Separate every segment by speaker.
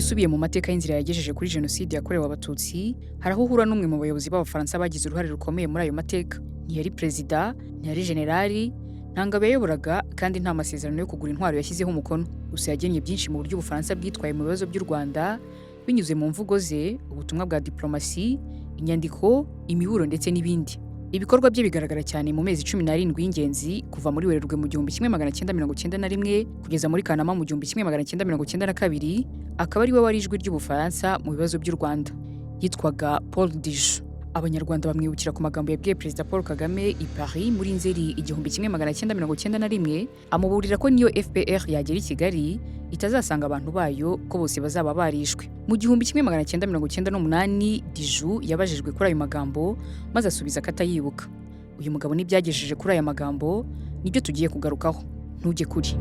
Speaker 1: Iyo usubiye mu mateka y'inzira yagejeje kuri Jenoside yakorewe Abatutsi, hari aho uhura n'umwe mu bayobozi b'Abafaransa bagize uruhare rukomeye muri ayo mateka. Ntiyari perezida, ntiyari generali, nta ngabo yayoboraga kandi nta masezerano yo kugura intwaro yashyizeho umukono. Gusa yagennye byinshi mu buryo Ubufaransa bwitwaye mu bibazo by'u Rwanda, binyuze mu mvugo ze, ubutumwa bwa diplomasi, inyandiko, imiburo ndetse n'ibindi. Ibikorwa bye bigaragara cyane mu mezi 17 y'ingenzi kuva muri Werurwe mu 1991 kugeza muri Kanama mu 1992, akaba ari we wari ijwi ry'Ubufaransa mu bibazo by'u Rwanda. Yitwaga Paul Dijoud. Abanyarwanda bamwibukira ku magambo yabwiye Perezida Paul Kagame i Paris muri Nzeri 1991, amuburira ko niyo FPR yagera i Kigali itazasanga abantu bayo, ko bose bazaba barishwe. Mu 1998, Dijoud yabajijwe kuri ayo magambo maze asubiza ko atayibuka. Uyu mugabo n'ibyagejeje kuri aya magambo nibyo tugiye kugarukaho. Ntujye kuri.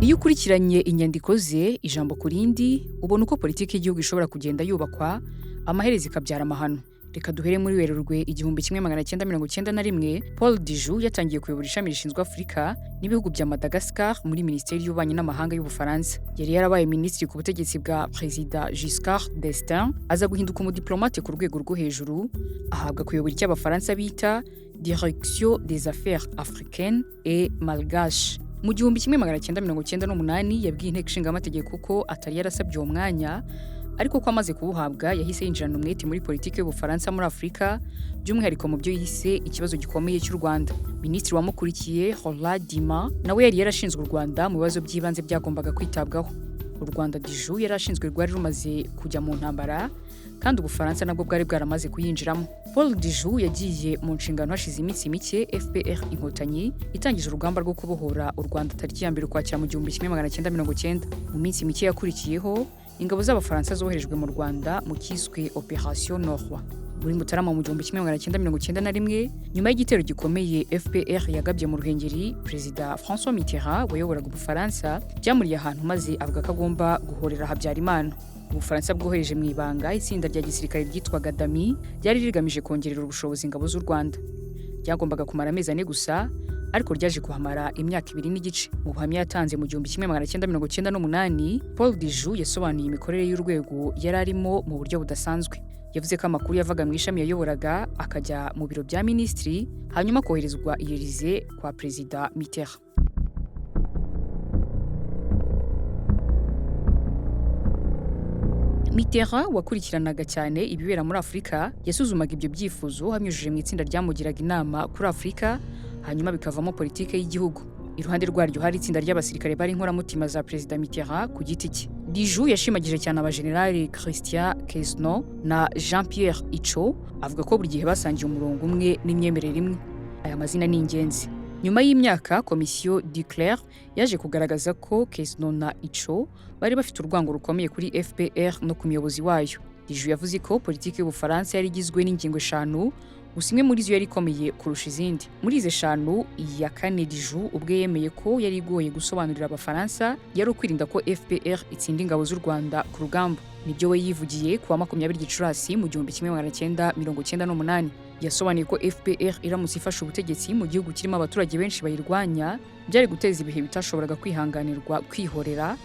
Speaker 1: Iyo ukurikiranye inyandiko ze ijambo ku rindi, ubona uko politiki y'igihugu ishobora kugenda yubakwa, amaherezo ikabyara amahano. Reka duhere muri Werurwe 1991, Paul Dijoud yatangiye kuyobora ishami rishinzwe Afurika n'ibihugu bya Madagascar muri Minisiteri y'Ububanyi n'Amahanga y'Ubufaransa. Yari yarabaye minisitiri ku butegetsi bwa Perezida Giscard d'Estaing, aza guhinduka umudiplomate ku rwego rwo hejuru, ahabwa kuyobora icyo Abafaransa bita Direction des Affaires Africaines et Malgaches. Mu 1998 yabwiye Inteko Ishinga Amategeko ko atari yarasabye uwo mwanya, ariko ko amaze kuwuhabwa yahise yinjirana umwete muri politiki y'Ubufaransa muri Afurika, by'umwihariko mu byo yise ikibazo gikomeye cy'u Rwanda. Minisitiri wamukurikiye, Roland Dumas, nawe yari yarashinzwe u Rwanda mu bibazo by'ibanze byagombaga kwitabwaho. U Rwanda Dijoud yari ashinzwe rwari rumaze kujya mu ntambara, kandi Ubufaransa nabwo bwari bwaramaze kuyinjiramo. Paul Dijoud yagiye mu nshingano hashize iminsi mike FPR Inkotanyi itangije urugamba rwo kubohora u Rwanda tariki ya 1 Ukwakira mu 1990. Mu minsi mike yakurikiyeho, ingabo z'Abafaransa zoherejwe mu Rwanda mu kiswe Operation Noroît. Muri Mutarama mu 1991, nyuma y'igitero gikomeye FPR yagabye mu Ruhengeri, Perezida François Mitterrand wayoboraga Ubufaransa byamuriye ahantu maze avuga ko agomba guhorera Habyarimana. Ubufaransa bwohereje mu ibanga itsinda rya gisirikare ryitwaga DAMI, ryari rigamije kongerera ubushobozi ingabo z'u Rwanda. Ryagombaga kumara amezi 4 gusa, ariko ryaje kuhamara imyaka 2.5. Mu buhamya yatanze mu 1998, Paul Dijoud yasobanuye imikorere y'urwego yari arimo mu buryo budasanzwe. Yavuze ko amakuru yavaga mu ishami yayoboraga akajya mu biro bya minisitiri, hanyuma koherezwa i Elysée kwa Perezida Mitterrand. Mitterrand wakurikiranaga cyane ibibera muri Afurika yasuzumaga ibyo byifuzo abinyujije mu itsinda ryamugiraga inama kuri Afurika, hanyuma bikavamo politike y'igihugu. Iruhande rwaryo hari itsinda ry'abasirikare bari inkoramutima za Perezida Mitterrand ku giti cye. Dijoud yashimagije cyane abajenerali Christian Quesnot na Jean-Pierre Ico, avuga ko buri gihe basangiye umurongo umwe n'imyemerere imwe. Aya mazina ni ingenzi. Nyuma y'imyaka, Komisiyo Duclert yaje kugaragaza ko Quesnot na Ico bari bafite urwango rukomeye kuri FPR no ku muyobozi wayo. Dijoud yavuze ko politiki y'Ubufaransa yari igizwe n'ingingo 5, gusa imwe muri zo yari ikomeye kurusha izindi. Muri izi 5, iya kane Dijoud ubwe yemeye ko yari igoye gusobanurira Abafaransa, yari ukwirinda ko FPR itsinda ingabo z'u Rwanda ku rugamba. Nibyo we yivugiye ku wa 20 Gicurasi mu 1998. Yasobanuye ko FPR iramutse ifashe ubutegetsi mu gihugu kirimo abaturage benshi bayirwanya, byari guteza ibihe bitashoboraga kwihanganirwa, kwihorera,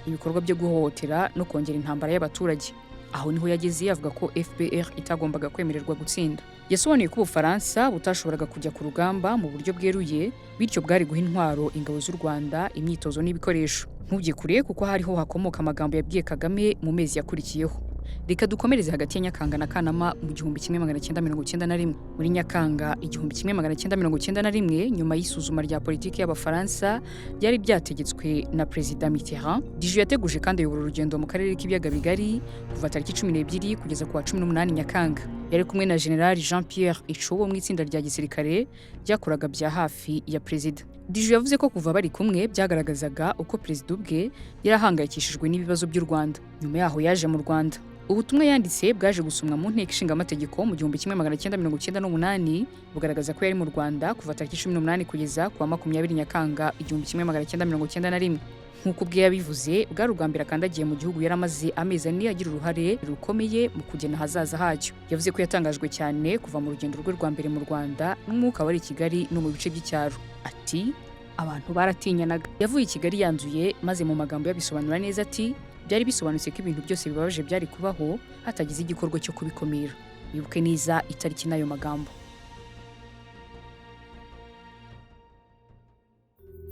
Speaker 1: ibikorwa byo guhohotera no kongera intambara y'abaturage. Aho niho yageze avuga ko FPR itagombaga kwemererwa gutsinda. Yasobanuye ko Ubufaransa butashoboraga kujya ku rugamba mu buryo bweruye, bityo bwari guha intwaro ingabo z'u Rwanda, imyitozo n'ibikoresho. Ntujye kure kuko hariho hakomoka amagambo yabwiye Kagame mu mezi yakurikiyeho. Reka dukomereze hagati ya Nyakanga na Kanama mu 1991. Muri Nyakanga 1991, nyuma y'isuzuma rya politiki y'Abafaransa ryari ryategetswe na Perezida Mitterrand, Dijoud yateguje kandi ayobora urugendo mu karere k'Ibiyaga Bigari kuva tariki 12 kugeza ku wa 18 Nyakanga. Yari kumwe na General Jean Pierre Ico wo mu itsinda rya gisirikare ryakoraga bya hafi ya Perezida. Dijoud yavuze ko kuva bari kumwe byagaragazaga uko Perezida ubwe yarahangayikishijwe n'ibibazo by'u Rwanda. Nyuma yaho yaje mu Rwanda. Ubutumwa yanditse bwaje gusomwa mu Nteko Ishinga Amategeko mu 1998, bugaragaza ko yari mu Rwanda kuva tariki 18 kugeza ku wa 20 Nyakanga 1991. Nk'uko ubwe yabivuze, bwari ubwa mbere akandagiye mu gihugu yari amaze amezi 4 agira uruhare rukomeye mu kugena ahazaza hacyo. Yavuze ko yatangajwe cyane kuva mu rugendo rwe rwa mbere mu Rwanda n'umwuka wari i Kigali no mu bice by'icyaro. Ati: "Abantu baratinyanaga." Yavuye i Kigali yanzuye, maze mu magambo yabisobanura neza ati: "Byari bisobanutse ko ibintu byose bibabaje byari kubaho hatagize igikorwa cyo kubikumira." Wibuke neza itariki n'ayo magambo.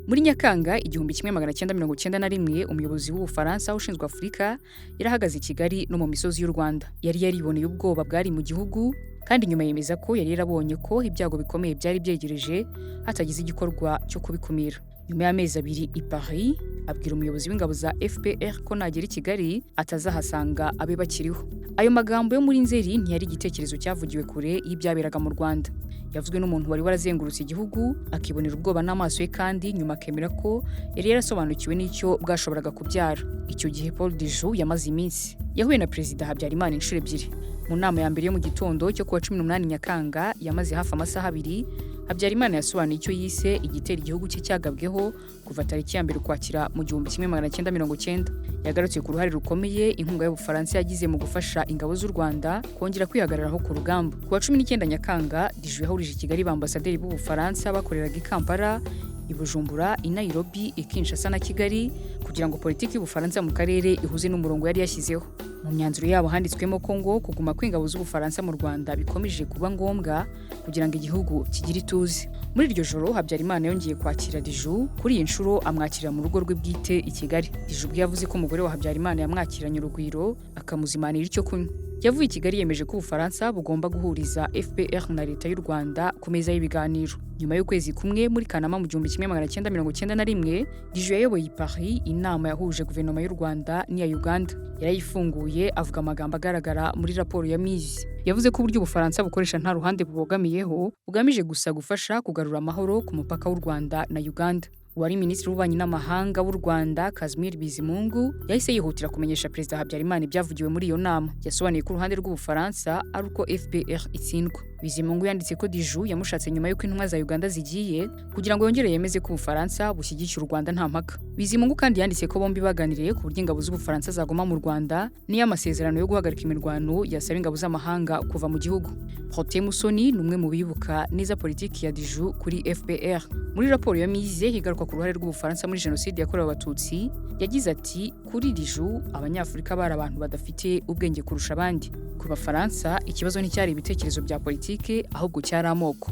Speaker 1: Muri Nyakanga 1991, umuyobozi w'Ubufaransa ushinzwe Afurika yarahagaze i Kigali no mu misozi y'u Rwanda. Yari yariboneye ubwoba bwari mu gihugu, kandi nyuma yemeza ko yari yarabonye ko ibyago bikomeye byari byegereje hatagize igikorwa cyo kubikumira. Nyuma y'amezi 2 i Paris, abwira umuyobozi w'ingabo za FPR ko nagera i Kigali atazahasanga abe bakiriho. Ayo magambo yo muri Nzeri ntiyari igitekerezo cyavugiwe kure y'ibyaberaga mu Rwanda. Yavuzwe n'umuntu wari warazengurutse igihugu, akibonera ubwoba n'amaso ye, kandi nyuma akemera ko yari yarasobanukiwe n'icyo bwashoboraga kubyara. Icyo gihe Paul Dijoud yamaze iminsi. Yahuye na Perezida Habyarimana inshuro 2. Mu nama ya mbere yo mu gitondo cyo kuwa 18 Nyakanga yamaze hafi amasaha 2, Habyarimana yasobanuye icyo yise igitero igihugu cye cyagabweho kuva tariki ya 1 Ukwakira mu 1990. Yagarutse ku ruhare rukomeye inkunga y'Ubufaransa yagize mu gufasha ingabo z'u Rwanda kongera kwihagararaho ku rugamba. Ku wa 19 Nyakanga, Dijoud yahurije i Kigali ba ambasaderi b'Ubufaransa bakoreraga i Kampala, i Bujumbura, i Nairobi, i Kinshasa na Kigali kugira ngo politiki y'Ubufaransa mu karere ihuze n'umurongo yari yashyizeho. Mu myanzuro yabo handitswemo ko ngo kuguma kw'ingabo z'Ubufaransa mu Rwanda bikomeje kuba ngombwa kugira ngo igihugu kigire ituze. Muri iryo joro Habyarimana yongeye kwakira Dijoud, kuri iyi nshuro amwakira mu rugo rwe bwite i Kigali. Dijoud ubwe yavuze ko umugore wa Habyarimana yamwakiranye urugwiro, akamuzimanira icyo kunywa. Yavuye i Kigali yemeje ko Ubufaransa bugomba guhuriza FPR na Leta y'u Rwanda ku meza y'ibiganiro. Nyuma y'ukwezi kumwe, muri Kanama mu 1991, Dijoud yayoboye i Paris inama yahuje guverinoma y'u Rwanda n'iya Uganda. Yarayifunguye avuga amagambo agaragara muri raporo ya Mizi. Yavuze ko uburyo Ubufaransa bukoresha nta ruhande bubogamiyeho, bugamije gusa gufasha kugarura amahoro ku mupaka w'u Rwanda na Uganda. Uwari Minisitiri w'Ububanyi n'Amahanga w'u Rwanda, Casimir Bizimungu, yahise yihutira kumenyesha Perezida Habyarimana ibyavugiwe muri iyo nama. Yasobanuye ko uruhande rw'Ubufaransa ari uko FPR itsindwa. Bizimungu yanditse ko Dijoud yamushatse nyuma y'uko intumwa za Uganda zigiye kugira ngo yongere yemeze ko Ubufaransa bushyigikiye u Rwanda nta mpaka. Bizimungu kandi yanditse ko bombi baganiriye ku buryo ingabo z'Ubufaransa zaguma mu Rwanda n'iyo amasezerano yo guhagarika imirwano yasaba ingabo z'amahanga kuva mu gihugu. Protais Musoni ni umwe mu bibuka neza politiki ya Dijoud kuri FPR. Muri raporo ya Mize igaruka ku ruhare rw'Ubufaransa muri Jenoside yakorewe Abatutsi, yagize ati: "Kuri Dijoud, Abanyafurika bari abantu badafite ubwenge kurusha abandi. Ku Bafaransa ikibazo nticyari ibitekerezo bya politiki, ahubwo cyari amoko."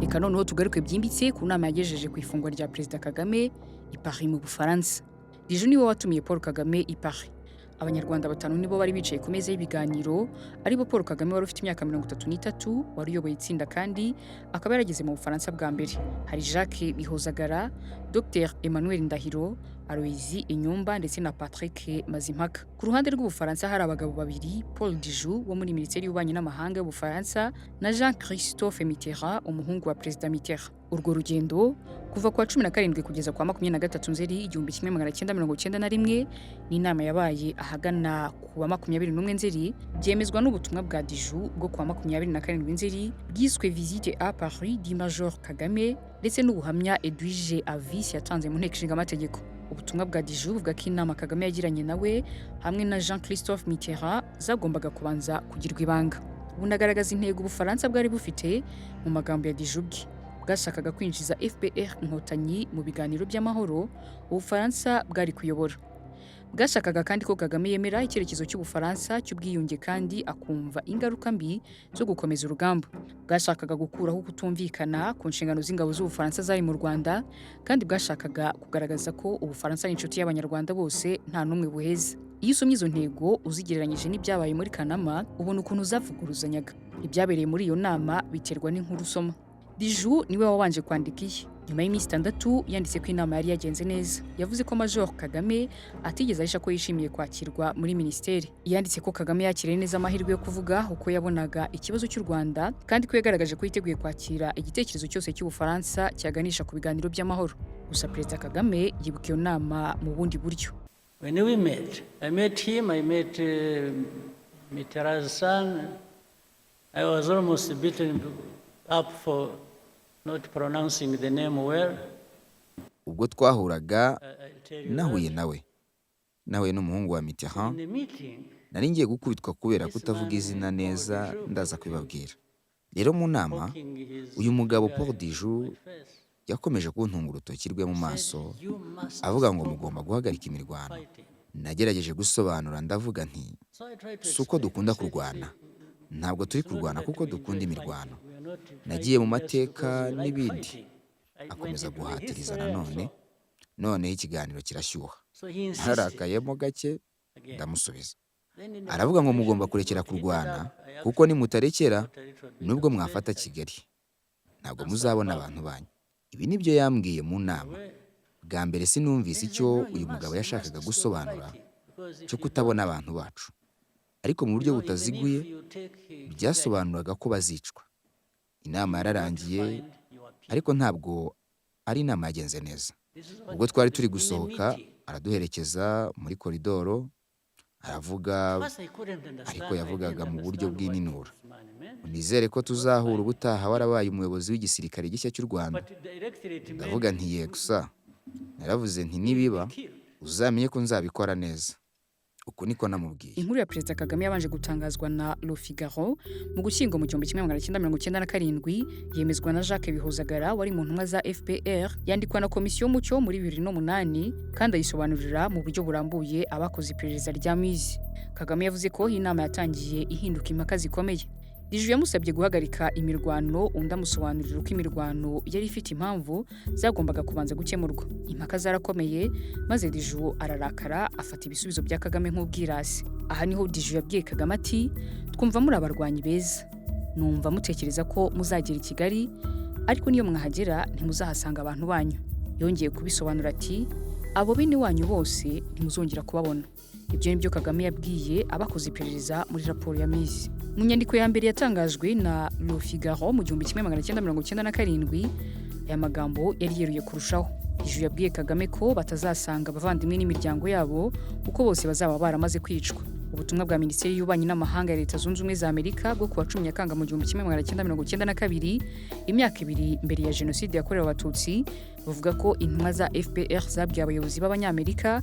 Speaker 1: Reka noneho tugaruke byimbitse ku nama yagejeje ku ifungwa rya Perezida Kagame i Paris mu Bufaransa. Dijoud niwe watumiye Paul Kagame i Paris. Abanyarwanda 5 nibo bari bicaye ku meza y'ibiganiro, aribo Paul Kagame wari ufite imyaka 33, wari uyoboye itsinda kandi akaba yarageze mu Bufaransa bwa mbere. Hari Jacques Bihozagara, Dr Emmanuel Ndahiro, Aloysie Inyumba ndetse na Patrick Mazimpaka. Ku ruhande rw'Ubufaransa hari abagabo babiri, Paul Dijoud wo muri Minisiteri y'Ububanyi n'Amahanga y'Ubufaransa na Jean Christophe Mitterrand, umuhungu wa Perezida Mitterrand. Urwo rugendo kuva ku wa 17 kugeza ku wa 23 Nzeri 1991 n'inama yabaye ahagana ku wa 21 Nzeri, byemezwa n'ubutumwa bwa Dijoud bwo ku wa 27 Nzeri bwiswe Visite à Paris du Major Kagame, ndetse n'ubuhamya Edwige Avis yatanze mu nteko ishinga amategeko. Ubutumwa bwa Dijoud buvuga ko inama Kagame yagiranye nawe hamwe na Jean Christophe Mitterrand zagombaga kubanza kugirwa ibanga. Bunagaragaza intego Ubufaransa bwari bufite mu magambo ya Dijoud bwe. Bwashakaga kwinjiza FPR Inkotanyi mu biganiro by'amahoro Ubufaransa bwari kuyobora. Bwashakaga kandi ko Kagame yemera icyerekezo cy'Ubufaransa cy'ubwiyunge kandi akumva ingaruka mbi zo gukomeza urugamba. Bwashakaga gukuraho kutumvikana ku nshingano z'ingabo z'Ubufaransa zari mu Rwanda, kandi bwashakaga kugaragaza ko Ubufaransa ari inshuti y'Abanyarwanda bose, nta n'umwe buheza. Iyo usomye izo ntego uzigereranyije n'ibyabaye muri Kanama, ubona ukuntu zavuguruzanyaga. Ibyabereye muri iyo nama biterwa n'inkuru usoma. Dijoud niwe wabanje kwandika iye. Nyuma y'iminsi 6 yanditse ko inama yari yagenze neza. Yavuze ko Major Kagame atigeze ahisha ko yishimiye kwakirwa muri minisiteri. Yanditse ko Kagame yakiriye neza amahirwe yo kuvuga uko yabonaga ikibazo cy'u Rwanda, kandi ko yagaragaje ko yiteguye kwakira igitekerezo cyose cy'Ubufaransa cyaganisha ku biganiro by'amahoro. Gusa Perezida Kagame yibuka iyo nama mu bundi buryo.
Speaker 2: When we met, I met him, I met Mitterrand's son, I was almost beaten up for not pronouncing the name well.
Speaker 3: Ubwo twahuraga,
Speaker 2: I tell you
Speaker 3: nahuye
Speaker 2: that.
Speaker 3: nawe, nahuye n'umuhungu wa Mitterrand.
Speaker 2: In the meeting,
Speaker 3: Nari ngiye gukubitwa kubera kutavuga izina neza, ndaza kubibabwira. Rero mu nama,
Speaker 2: poking his
Speaker 3: uyu mugabo
Speaker 2: finger
Speaker 3: Paul Dijoud
Speaker 2: in my face,
Speaker 3: yakomeje kuntunga urutoki rwe mu maso,
Speaker 2: "You must
Speaker 3: avuga ngo
Speaker 2: stop
Speaker 3: mugomba guhagarika imirwano.
Speaker 2: fighting."
Speaker 3: Nagerageje gusobanura, ndavuga nti
Speaker 2: So I tried to
Speaker 3: si uko
Speaker 2: explain.
Speaker 3: dukunda
Speaker 2: I said,
Speaker 3: kurwana, ntabwo turi kurwana kuko dukunda imirwano.
Speaker 2: "We are not
Speaker 3: Nagiye mu
Speaker 2: fighting just
Speaker 3: mateka
Speaker 2: because we like
Speaker 3: n'ibindi.
Speaker 2: fighting." I went
Speaker 3: Akomeza
Speaker 2: into the
Speaker 3: guhatiriza
Speaker 2: history and
Speaker 3: nanone,
Speaker 2: so.
Speaker 3: noneho ikiganiro kirashyuha.
Speaker 2: So he insisted
Speaker 3: Ntarakayemo gake,
Speaker 2: again.
Speaker 3: ndamusubiza.
Speaker 2: Then in the
Speaker 3: Aravuga ngo mugomba
Speaker 2: conversation,
Speaker 3: kurekera
Speaker 2: it got heated
Speaker 3: kurwana,
Speaker 2: up. I
Speaker 3: kuko nimutarekera,
Speaker 2: got a little bit
Speaker 3: nubwo
Speaker 2: upset.
Speaker 3: mwafata
Speaker 2: I
Speaker 3: Kigali, ntabwo muzabona abantu banyu. Ibi nibyo yambwiye mu nama. Bwa mbere sinumvise icyo uyu mugabo yashakaga gusobanura cyo kutabona abantu bacu, ariko mu buryo butaziguye byasobanuraga ko bazicwa. Inama yararangiye, ariko ntabwo ari inama yagenze neza. Ubwo twari turi gusohoka, araduherekeza muri koridoro, aravuga, ariko yavugaga mu buryo bw'ininura: "Nizere ko tuzahura ubutaha warabaye umuyobozi w'igisirikare gishya cy'u Rwanda." Ndavuga nti yego sa. Naravuze nti nibiba, uzamenye ko nzabikora neza. Uku niko namubwiye.
Speaker 1: Inkuru ya Perezida Kagame yabanje gutangazwa na Le Figaro mu Gushyingo mu 1997, yemezwa na Jacques Bihozagara wari mu ntumwa za FPR, yandikwa na Komisiyo Mucyo muri 2008, kandi ayisobanurira mu buryo burambuye abakoze iperereza rya MIS. Kagame yavuze ko inama yatangiye ihinduka impaka zikomeye. Dijoud yamusabye guhagarika imirwano, undi amusobanurira uko imirwano yari ifite impamvu zagombaga kubanza gukemurwa. Impaka zarakomeye, maze Dijoud ararakara, afata ibisubizo bya Kagame nk'ubwirasi. Aha niho Dijoud yabwiye Kagame ati: "Twumva muri abarwanyi beza, numva mutekereza ko muzagera i Kigali, ariko niyo mwahagera ntimuzahasanga abantu banyu." Yongeye kubisobanura ati: "Abo bene wanyu bose ntimuzongera kubabona." Ibyo ni byo Kagame yabwiye abakoze iperereza muri raporo ya MIS. Mu nyandiko ya mbere yatangajwe na Le Figaro mu 1997, aya magambo yari yeruye kurushaho. Dijoud yabwiye Kagame ko batazasanga abavandimwe n'imiryango yabo, kuko bose bazaba baramaze kwicwa. Ubutumwa bwa Minisiteri y'Ububanyi n'Amahanga ya Leta Zunze Ubumwe za Amerika bwo kuwa 10 Nyakanga mu 1992, imyaka 2 mbere ya Jenoside yakorewe Abatutsi, buvuga ko intumwa za FPR zabwiye abayobozi b'Abanyamerika,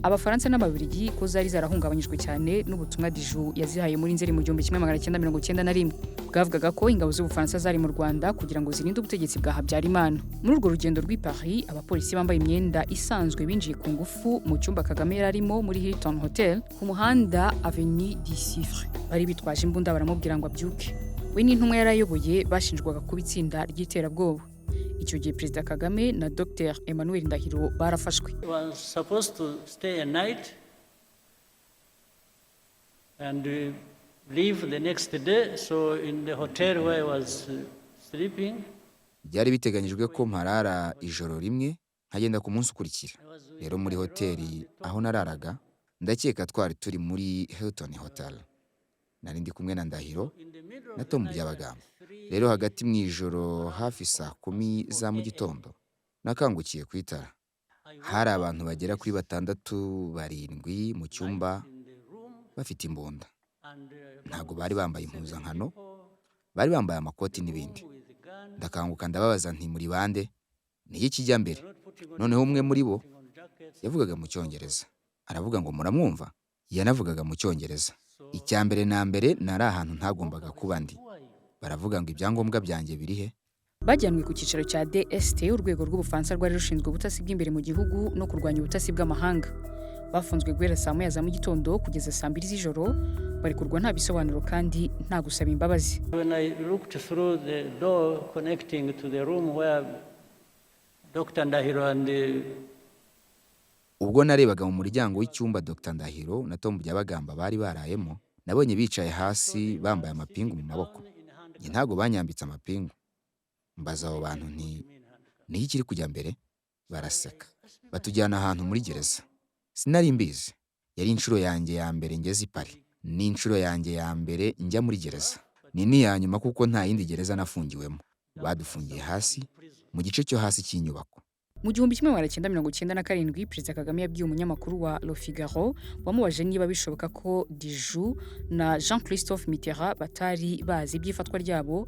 Speaker 1: Abafaransa n'Ababiligi ko zari zarahungabanyijwe cyane n'ubutumwa Dijoud yazihaye muri Nzeri mu 1991. Bwavugaga ko ingabo z'Ubufaransa zari mu Rwanda kugira ngo zirinde ubutegetsi bwa Habyarimana. Muri urwo rugendo rw'i Paris, abapolisi bambaye imyenda isanzwe binjiye ku ngufu mu cyumba Kagame yari arimo muri Hilton Hotel ku muhanda Avenue du Siffre. Bari bitwaje imbunda, baramubwira ngo abyuke. We n'intumwa yari ayoboye bashinjwaga kuba itsinda ry'iterabwoba. Icyo gihe Perezida Kagame na Dr Emmanuel Ndahiro barafashwe.
Speaker 2: Was supposed to stay a night and leave the next day. So in the hotel where I was sleeping,
Speaker 3: Byari biteganyijwe ko mparara ijoro rimwe, nkagenda ku munsi ukurikira. Rero muri hoteli aho nararaga, ndakeka twari turi muri Hilton Hotel, nari ndi kumwe na Ndahiro na Tom Byabagamba. Rero hagati mu ijoro, hafi saa 10 za mu gitondo, nakangukiye ku itara. Hari abantu bagera kuri batandatu, barindwi mu cyumba, bafite imbunda. Ntabwo bari bambaye impuzankano, bari bambaye amakoti n'ibindi. Ndakanguka, ndababaza nti: "Muri bande? Ni iki kijya mbere?" Noneho umwe muri bo yavugaga mu Cyongereza, aravuga ngo: "Muramwumva?" Yanavugaga mu Cyongereza. Icya mbere na mbere, nari ahantu ntagombaga kuba ndi. Baravuga ngo: "Ibyangombwa byanjye biri he?"
Speaker 1: Bajyanwe ku cyicaro cya DST, urwego rw'Ubufaransa rwari rushinzwe ubutasi bw'imbere mu gihugu no kurwanya ubutasi bw'amahanga. Bafunzwe guhera saa 1 za mu gitondo kugeza saa 2 z'ijoro, barekurwa nta bisobanuro kandi nta gusaba imbabazi.
Speaker 2: When I looked through the door connecting to the room where Dr. Ndahiro and
Speaker 3: Ubwo narebaga mu muryango w'icyumba Dr Ndahiro na Tom Byabagamba bari barayemo, nabonye bicaye hasi bambaye amapingu mu maboko. Njye ntabwo banyambitse amapingu. Mbaza abo bantu nti: "Ni iki kiri kujya mbere?" Baraseka, batujyana ahantu muri gereza. Sinari mbizi. Yari inshuro yanjye ya mbere ngeze i Paris, ni inshuro yanjye ya mbere njya muri gereza, ni n'iya nyuma, kuko nta yindi gereza nafungiwemo. Badufungiye hasi mu gice cyo hasi cy'inyubako.
Speaker 1: Mu 1997, Perezida Kagame yabwiye umunyamakuru wa Le Figaro wamubajije niba bishoboka ko Dijoud na Jean Christophe Mitterrand batari bazi iby'ifatwa ryabo,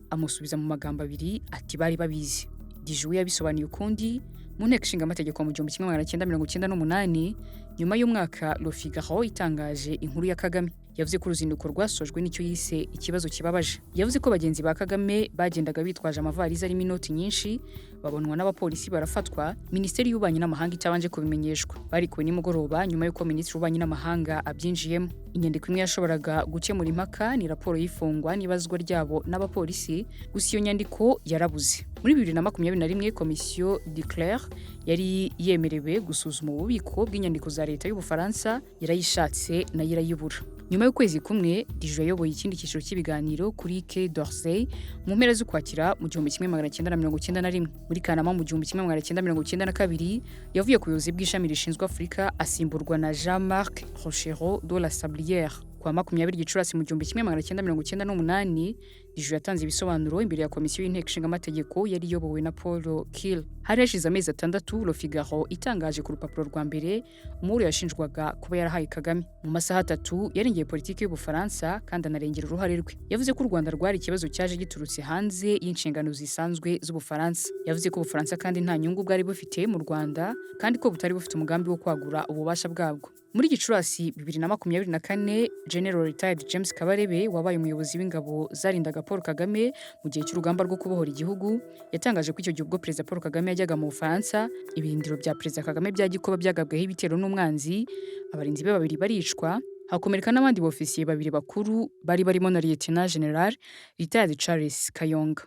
Speaker 1: amusubiza mu magambo abiri ati: "Bari babizi." Dijoud yabisobanuye ukundi mu Nteko Ishinga Amategeko mu 1998, nyuma y'umwaka Le Figaro itangaje inkuru ya Kagame. Yavuze ko uruzinduko rwasojwe n'icyo yise ikibazo kibabaje. Yavuze ko bagenzi ba Kagame bagendaga bitwaje amavarizi arimo inoti nyinshi, babonwa n'abapolisi barafatwa, Minisiteri y'Ububanyi n'Amahanga itabanje kubimenyeshwa. Barikuwe nimugoroba nyuma y'uko Minisitiri w'Ububanyi n'Amahanga abyinjiyemo. Inyandiko imwe yashoboraga gukemura impaka ni raporo y'ifungwa n'ibazwa ryabo n'abapolisi, gusa iyo nyandiko yarabuze. Muri 2021, Komisiyo Duclert yari yemerewe gusuzuma ububiko bw'inyandiko za Leta y'Ubufaransa yarayishatse, nayo irayibura. Nyuma y'ukwezi kumwe, Dijoud yayoboye ikindi cyiciro cy'ibiganiro kuri Quai d'Orsay mu mpera z'Ukwakira mu 1991. Muri Kanama mu 1992, yavuye ku buyobozi bw'ishami rishinzwe Afurika, asimburwa na Jean-Marc Rochereau de la Sablière. Kwa 20 Gicurasi mu 1998, Dijoud yatanze ibisobanuro imbere ya Komisiyo y'Inteko Ishinga Amategeko yari iyobowe na Paul Kill. Hari hashize amezi 6 Le Figaro itangaje ku rupapuro rwa mbere umuburo yashinjwaga kuba yarahaye Kagame. Mu masaha 3 yarengeye politiki y'Ubufaransa kandi anarengera uruhare rwe. Yavuze ko u Rwanda rwari ikibazo cyaje giturutse hanze y'inshingano zisanzwe z'Ubufaransa. Yavuze ko Ubufaransa kandi nta nyungu bwari bufite mu Rwanda, kandi ko butari bufite umugambi wo kwagura ububasha bwabwo. Muri Gicurasi 2024, General Retired James Kabarebe, wabaye umuyobozi w'ingabo zarindaga Paul Kagame mu gihe cy'urugamba rwo kubohora igihugu, yatangaje ko icyo gihe ubwo Perezida Paul Kagame yajyaga mu Bufaransa, ibirindiro bya Perezida Kagame bya Gikoba byagabweho ibitero n'umwanzi, abarinzi be babiri baricwa, hakomereka n'abandi bofisiye babiri bakuru bari barimo na Lieutenant General Retired Charles Kayonga.